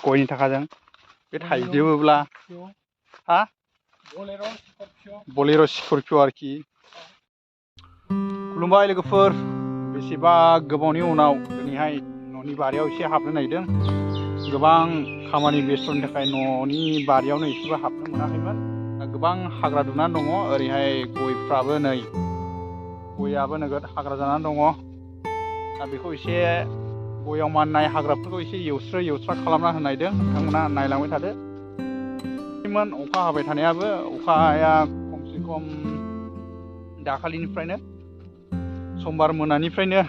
गयनि थाखाजों बे थाइजोबोब्ला हा बलेर' स्करपिय' आरोखि। खुलुमबाय लोगोफोर, बेसेबा गोबावनि उनाव दिनैहाय न'नि बारियाव एसे हाबनो नागिरदों। गोबां खामानि बेस्थ'नि थाखाय न'नि बारियावनो एसेबो हाबनो मोनाखैमोन। गोबां हाग्रा दुनानै दङ। ओरैहाय गयफ्राबो नै गयाबो नोगोद हाग्रा जानानै दङ। दा बेखौ एसे गयाव माननाय हाग्राफोरखौ एसे एवस्रा खालामना होनो नागिरदों। नोंथांमोना नायलांबाय थादो। अखा हाबाय थानायाबो, अखाया खमसे खम दाखालिनिफ्रायनो समबार मोनानिफ्रायनो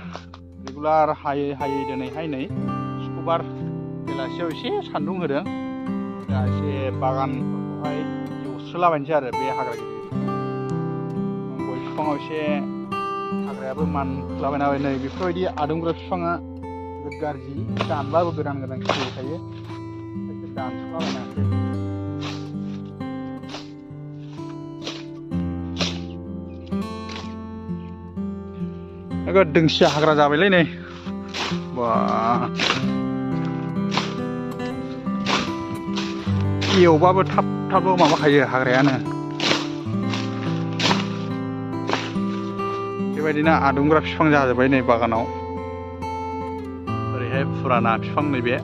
रेगुलार हायै दिनैहाय नै सुक्रबार बेलासियाव एसे सान्दुं होदों। दा एसे बागानफोरखौहाय एवस्रोलाबायनोसै आरो बे हाग्रा गिदिर गय बिफाङाव एसे हाग्रायाबो मानलाबायना होबाय। नै बेफोरबायदि आदुमग्रा बिफाङा जोबोद गाज्रि, दानबाबो गोदान खिलिबाय थायो। एसे दानस'लाबायनांसै। नोगोद दोंसिया हाग्रा जाबायलै नै। बा एवबाबो थाब माबाखायो हाग्रायानो। बेबायदिनो आदुमग्रा बिफां जाजोब्बाय नै बागानाव। ओरैहाय फुराना बिफां नैबे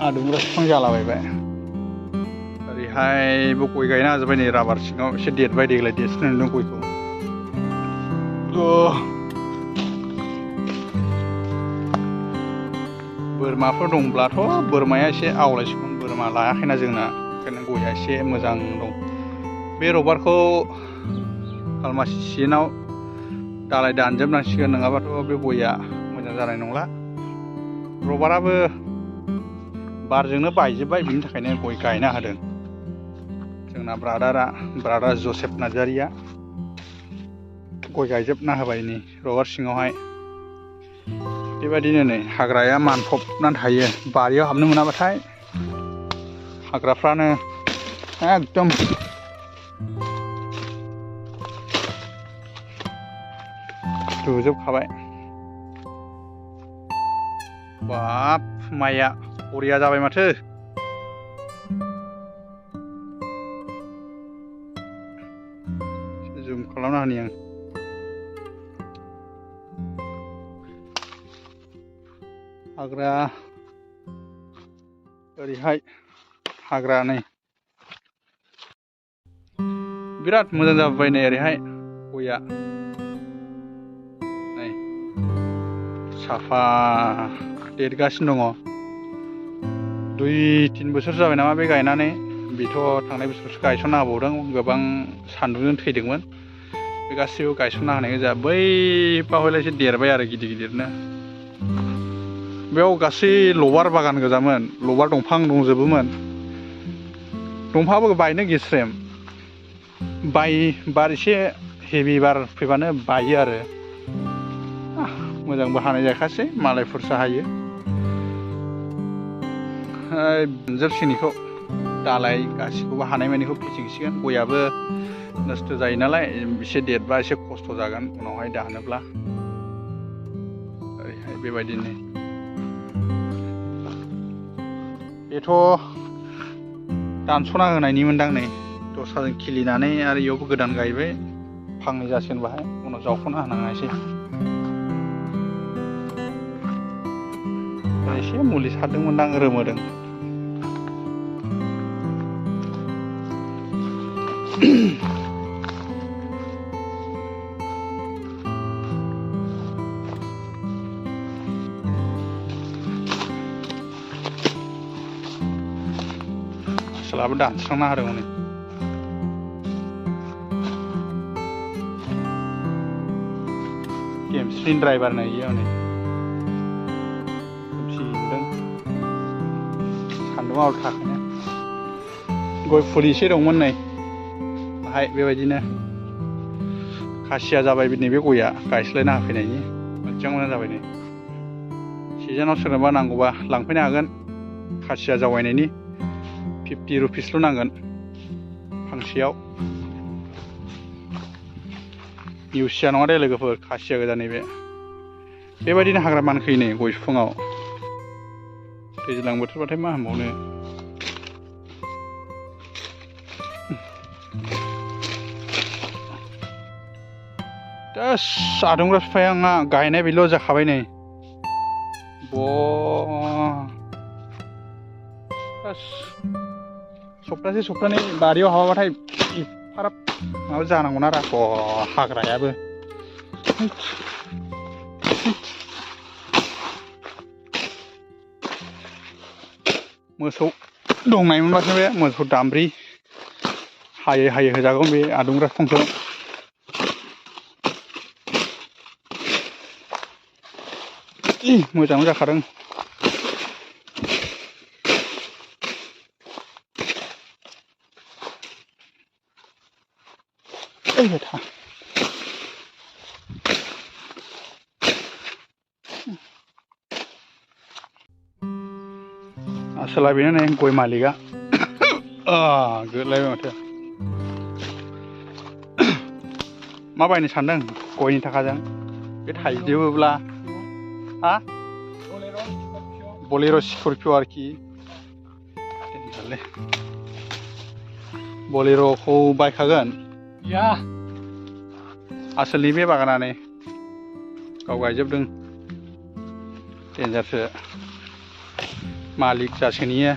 आदुमग्रा बिफां जालाबायबाय। ओरैहायबो गय गायना होजोब्बाय नै राबार सिङाव। एसे देरबाय देग्लाय, देरसिननाय नुदों गयखौ। बोरमाफोर दंब्लाथ' बोरमाया एसे आवलायसिगौमोन। बोरमा लायाखैना जोंना, ओंखायनो गया एसे मोजां दं। बे रबारखौ खालमासि सिजेनाव दालाय दानजोबनांसिगोन, नङाबाथ' बे गया मोजां जानाय नंला। रबाराबो बारजोंनो बायजोब्बाय, बिनि थाखायनो गय गायना होदों जोंना ब्रादार जसेफ नार्जारिया। गय गायजोबना होबाय नै रबार सिङावहाय। बेबायदिनो नै हाग्राया मानफबनानै थायो। बारियाव हाबनो मोनाबाथाय हाग्राफ्रानो एकदम दुजोबखाबाय। बाब माइया बरिया जाबाय माथो। जुम खालामना होनि आं। हाग्रा ओरैहाय हाग्रा नै बिराद मोजां जाबोबाय नै ओरैहाय गया नै साफा देरगासिनो दङ। 2-3 बोसोर जाबाय नामा बे गायनानै। बेथ' थांनाय बोसोरसो गायसनना होबावदों, गोबां सान्दुंजों थैदोंमोन। बे गासैबो गायसनना होनाय गोजा। बै बावहायलाय एसे देरबाय आरो गिदिरनो। बेयाव गासै लबार बागान गोजामोन, लबार दंफां दंजोबोमोन। दंफाङाबो बायनो गेस्रेम, बार एसे हेभि बार फैबानो बायो आरो। मोजांबो हानाय जाखासै, मालायफोरसो हायो। जोबसिगोन बेखौ, दालाय गासिखौबो हानायमानिखौ फेसेंसिगोन। गयाबो नस्थ' जायो नालाय, एसे देरबा एसे खस्थ' जागोन उनावहाय दानोब्ला। ओरैहाय बेबायदिनो बेथ' दानस'ना होनायनि मोनदां नै दस्राजों खिलिनानै आरो इयावबो गोदान गायबाय। फांनै जासिगोन बाहाय, उनाव जावख'ना होनांनायसै। एसे मुलि सारदोंमोनदां, रोमोदों। आसोलाबो दानस्रांना होदों हनै। गेमस्रिनि ड्राइभार नै इयो हनै खोमसि नुदों। सान्दुंआ उल्थाखायनो। गय फुलि एसे दंमोन नै बाहाय, बेबायदिनो खासिया जाबाय नैबे गया। गायस्लायना होफैनायनि मोजां जाबाय नै। सिजोनाव सोरनोबा नांगौबा लांफैनो हागोन। खासिया जावैनायनि 50 रुपिसल' नांगोन फांसेयाव। निउसिया नङा दे लोगोफोर, खासिया गोजा नैबे। बेबायदिनो हाग्रा मानखोयो नै गय बिफाङाव दैज्लां बोथोरबाथाय मा होनबावनो दा आदुमग्रा बिफाया आंना गायनाय बेल' जाखाबाय नै सप्तासे सप्तानै बारियाव हाबाबाथाय एफाराब माबा जानांगौना रा हाग्रायाबो मोसौ दंनायमोनबासो बे मोसौ दामब्रि हायै हायै होजागौ बे आदुमग्रा बिफांखौ मोजां जाखादों आसोला बेनो नै गय मालिकआ गोदलायबाय माथो मा बायनो सानदों गयनि थाखाजों बे थाइजोबोब्ला हा बलेर' स्करपिय' आरोखि बलेर'खौ बायखागोन आसोलनि बे बागानानो गाव गायजोबदों देन्जारसो मालिक जासोनियो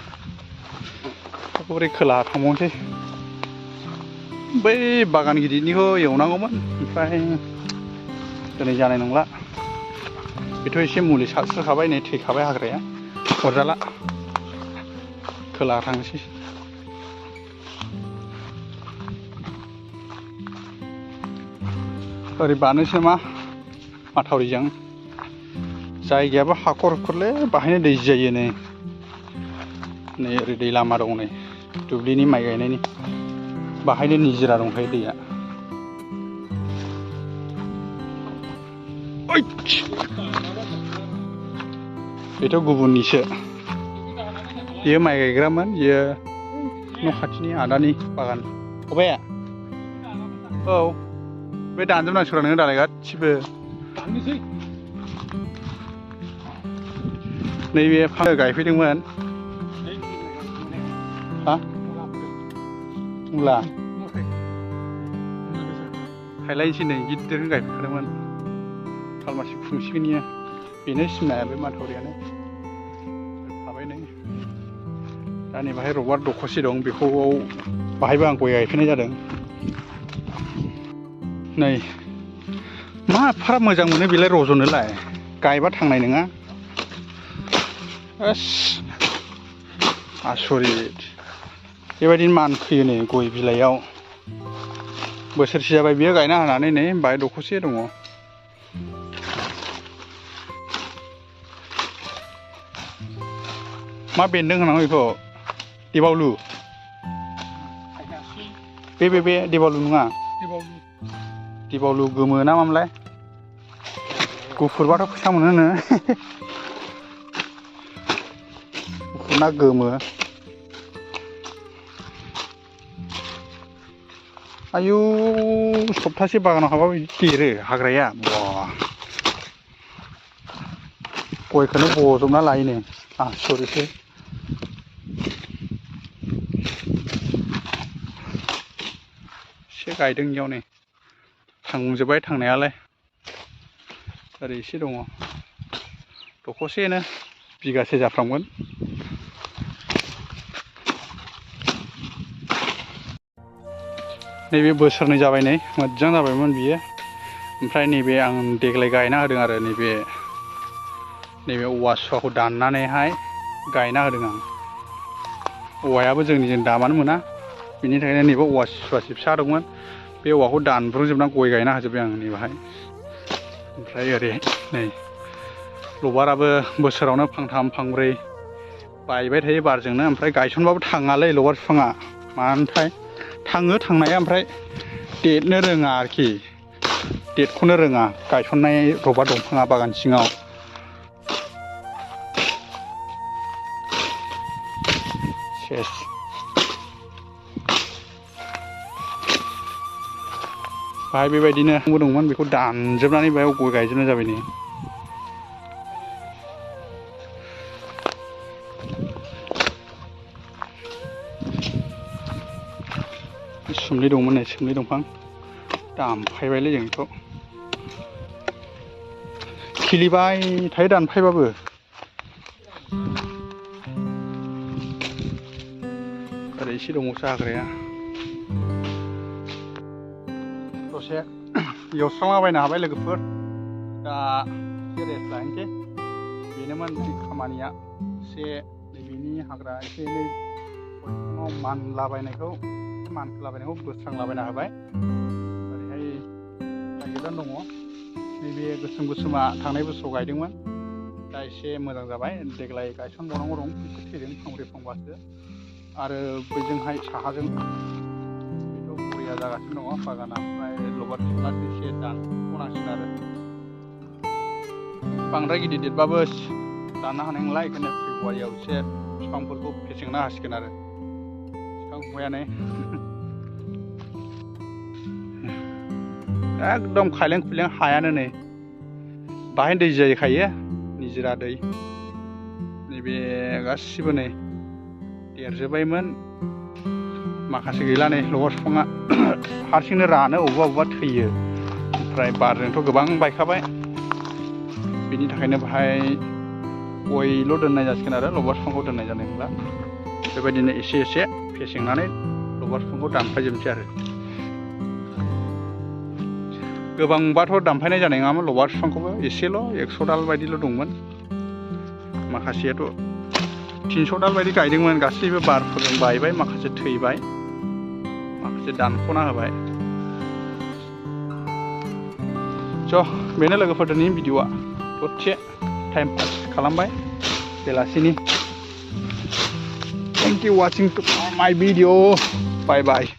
बोरै खोलाहा थांबावनोसै बै बागान गिदिरनिखौ एवनांगौमोन ओमफ्राय दिनै जानाय नंला बेथ' एसे मुलि सारस्रोखाबाय नै थैखाबाय हाग्राया अरजाला खोलाहा थांनोसै ओरै बारनोसै नामा माथावरिजों जायगायाबो हाखर हुखरलै बाहायनो दै जायो नै ओरै दै लामा दं नै दुब्लिनि माइ गायनायनि बाहायनो निजिरा दंखायो दैया बेथ' गुबुननिसो बियो माइ गायग्रामोन बियो न' खाथिनि आदानि बागान अबाया औ बे दानजोबनांसिगौ नोङो दालाय गासिबो नैबे फांसे गायफैदोंमोन हा मुला थायलायनोसै नै गिदिरखौनो गायफैखादोंमोन खालमासि खुंसिगोन इयो बेनो सिमनाया बे माथावरियानो थाबाय नै दा नै बाहाय रबार दखरसे दं बेखौ बाहायबो आं गय गायफैनाय जादों नै मा एफाराब मोजां मोनो बेलाय रज'नोलाय गायबा थांनाय नङा आसरित बेबायदिनो मानखोयो नै गय बिलाइयाव बोसोरसे जाबाय बियो गायना होनानै नै बाहाय दखरसे दङ मा बेन्दों होनांगौ बेखौ देबावलु बे देबावलु नङा देबावलु गोमो ना मामोनलाय गुफुरबाथ' फैसा मोनोनो गुफुर ना गोमो आयु सप्तासे बागानाव हाबा बिदि देरो हाग्राया गयखौनो बजबना लायोनो आसरितसो एसे गायदों इयाव नै थांजोब्बाय थांनायालाय ओरै एसे दङ दखरसेनो बिगासे जाफ्रामगोन नैबे बोसोरनै जाबाय नै मोजां जाबायमोन बियो ओमफ्राय नैबे आं देग्लाय गायना होदों आरो नैबे औवा सुबाखौ दाननानैहाय गायना होदों आं औवायाबो जोंनिजों दामानो मोना बिनि थाखायनो नैबे औवा सुबासे फिसा दंमोन बे औवाखौ दानब्रुंजोबनानै गय गायना होजोब्बाय आं नैबाहाय ओमफ्राय ओरै नै लबाराबो बोसोरावनो फांथाम फांब्रै बायबाय थायो बारजोंनो ओमफ्राय गायसनबाबो थाङालै लबार बिफाङा मानोथाय थाङो थांनाया ओमफ्राय देरनो रोङा आरोखि देरख'नो रोङा गायसननाय रबार दंफाङा बागान सिङाव सेस बाहाय बेबायदिनो दंमोन बेखौ दानजोबनानै बाहाय गय गायजोबनाय जाबाय नै सोमलि दंमोन नै सोमलि दंफां दानफायबायलै जों बेखौ खिलिबाय थायो दानफायबाबो ओरै एसे दंबावोसो हाग्राया दसे एवस्रांलाबायनो हाबाय लोगोफोर दा एसे रेस्ट लानोसै बेनोमोन खामानिया एसे नैबेनि हाग्रा एसे एनै बिफाङाव मानलाबायनायखौ बोस्रांलाबायना होबाय ओरैहाय गोदान दङ नैबे गोसोम गोसोमा थांनाय बोसोराव गायदोंमोन दा एसे मोजां जाबाय देग्लाय गायसनबावनांगौ दं थैदों फांब्रै फांबासो आरो बैजोंहाय साहाजों बेथ' बरिया जागासिनो दङ बागाना ओमफ्राय लबार बिफाङासो एसे दानख'नांसिगोन आरो बांद्राय गिदिर देरबाबो दाननो हानाय नंला बेखायनो फेब्रुवारियाव एसे बिफांफोरखौ फेसेंनो हासिगोन आरो बिफां हुबायानो एकदम खायलें खुइलें हायानो नै बाहाय दै जाहैखायो निजिरा दै नैबे गासिबो नै देरजोब्बायमोन माखासे गैला नै लबार बिफाङा हारसिंनो रानो अबेबा थैयो ओमफ्राय बारजोंथ' गोबां बायखाबाय बिनि थाखायनो बाहाय गयल' दोननाय जासिगोन आरो लबार बिफांखौ दोननाय जानाय नंला बेबायदिनो एसे एसे फेसेंनानै लबार बिफांखौ दानफायजोबनोसै आरो गोबांबाथ' दानफायनाय जानाय नङामोन लबार बिफांखौबो एसेल' 100 दाल बायदिल' दंमोन माखासेयाथ' 300 दाल बायदि गायदोंमोन गासैबो बारफोरजों बायबाय माखासे थैबाय माखासे दानख'ना होबाय स' बेनो लोगोफोर दिनैनि भिडिअ'आ दसे टाइम पास खालामबाय बेलासिनि थेंक इउ वाचिं माय भिडिअ बाय बाय